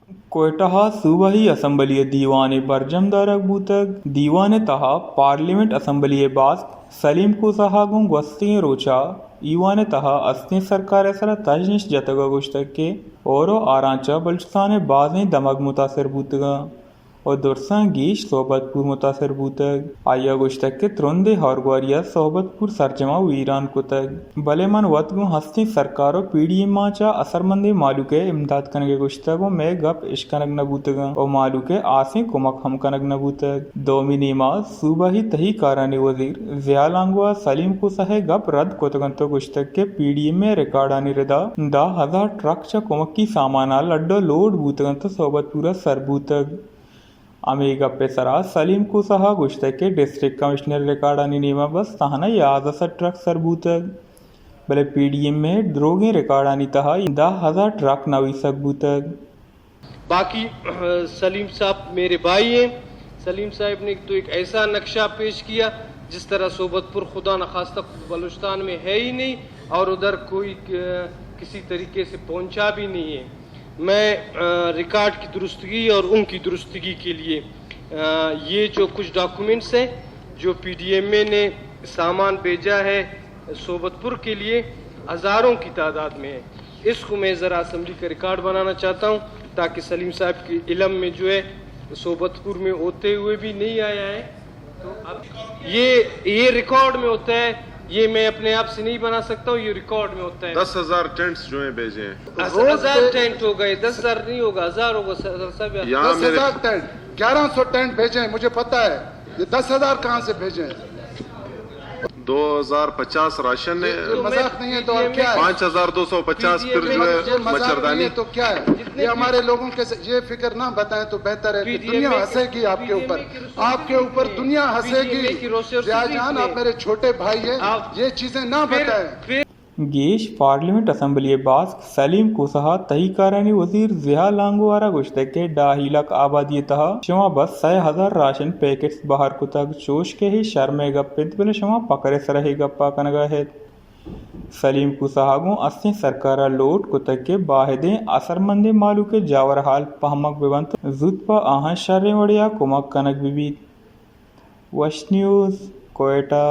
کوئٹہ ءَ صوبائی اسمبلی ءِ دیوان ءِ برجم دارگ بوتگ۔ دیوان ءِ تہا پارلیمنٹ اسمبلی ءِ باسک سلیم کھوسہ ءَ گوں گوستگیں روچ ءَ ایوان ءِ تہا استیں سرکار ءِ سرا تجنش جتگ ءُ گوشتگ کہ ہور ءُ آرانچ ءَ بلوچستان ءِ بازیں دمگ متاثر بوتگ اَنت ءُ درساں گیش صحبت پور متاثر بوتگ۔ آئی ءَ گوشتگ کہ ترندیں ہورگواری ءَ صحبت پور سرجم ءَ ویران کتگ، بلے من وت گوں ہستیں سرکار ءُ پی ڈی ایم ءَ چہ اثرمندیں مہلوک ءِ امداد کنگ ءِ گوشتگ ءُ مئے گپ اشکنگ نہ بوتگ اَنت ءُ مہلوک ءِ ہاسیں کمک ہم کنگ نہ بوتگ۔ دومی نیما صوبائی تہی کارانی وزیر ضیاء لانگو ءَ سلیم کھوسہ ءِ گپ رد کتگ اَنت ءُ گوشتگ کہ پی ڈی ایم ءِ ریکارڈانی ردا دہ ہزار ٹرک چہ کمکی سامان ءَ لڈ ءُ لوڈ بوتگ اَنت ءُ صحبت پور ءَ سر بوتگ۔ ہمے گپ ءِ سرا سلیم کھوسہ ءَ گوشتگ کہ ڈسٹرکٹ کمشنر ریکارڈانی نیما بس تہنا یازدہ سد ٹرک سر بوتگ، بلے پی ڈی ایم ءِ دروگیں ریکارڈانی تہا دہ ہزار ٹرک نویسگ بوتگ۔ باقی سلیم صاحب میرے بھائی ہیں۔ سلیم صاحب نے تو ایک ایسا نقشہ پیش کیا، جس طرح صحبت پور خدا نخواستہ بلوچستان میں ہے ہی نہیں اور ادھر کوئی، آ، کسی طریقے سے پہنچا بھی نہیں ہے۔ میں، آ، ریکارڈ کی درستگی اور ان کی درستگی کے لیے، آ، یہ جو کچھ ڈاکومنٹس ہیں، جو پی ڈی ایم اے نے سامان بھیجا ہے صحبت پور کے لیے، ہزاروں کی تعداد میں ہے، اس کو میں ذرا اسمبلی کا ریکارڈ بنانا چاہتا ہوں، تاکہ سلیم صاحب کے علم میں جو ہے، صحبت پور میں ہوتے ہوئے بھی نہیں آیا ہے۔ تو اب یہ، یہ ریکارڈ میں ہوتا ہے، یہ میں اپنے آپ سے نہیں بنا سکتا ہوں، یہ ریکارڈ میں ہوتا ہے۔ دس ہزار ٹینٹس جو ہیں بھیجے ہیں۔ دس ہزار ٹینٹ ہو گئے، دس ہزار نہیں ہوگا، ہزار ہوگا سر، سر صاحب۔ یہاں دس ہزار ٹینٹ، گیارہ سو ٹینٹ بھیجے ہیں، مجھے پتا ہے، یہ دس ہزار کہاں سے بھیجے ہیں؟ دو ہزار پچاس راشن ہے۔ یہ مذاق نہیں ہے تو اور کیا ہے؟ پانچ ہزار دو سو پچاس پھر جو ہے یہ مذاق نہیں ہے مچھردانی۔ تو کیا ہے؟ یہ ہمارے لوگوں کے س-، یہ فکر نہ بتائیں تو بہتر ہے کہ دنیا ہنسے گی آپ کے اوپر، آپ کے اوپر دنیا ہنسے گی۔ ضیاء جان، آپ میرے چھوٹے بھائی ہیں، یہ چیزیں نہ بتائیں۔ گیش پارلیمنٹ اسمبلی ءِ باسک سلیم کھوسہ ءَ تہی کارانی وزیر ضیاء لانگو ءَ را گوشتگ کہ ڈاہی لک آبادی ءِ تہا شما بس سئے ہزار راشن پیکٹس بہر کتگ، چوش کہ اے شرم ءِ گپ اِنت، بلے شما پکر ءِ سرا اے گپ ءَ کنگ ءَ اِت۔ سلیم کھوسہ ءَ گوں استیں سرکار ءَ لوٹ کتگ کہ باہدیں اثرمندیں مہلوک ءِ جاور حال پہمگ بہ بنت، زوت پہ آہاں شریں وڑے ءَ کمک کنگ بہ بیت۔ وش نیوز، کوئٹہ۔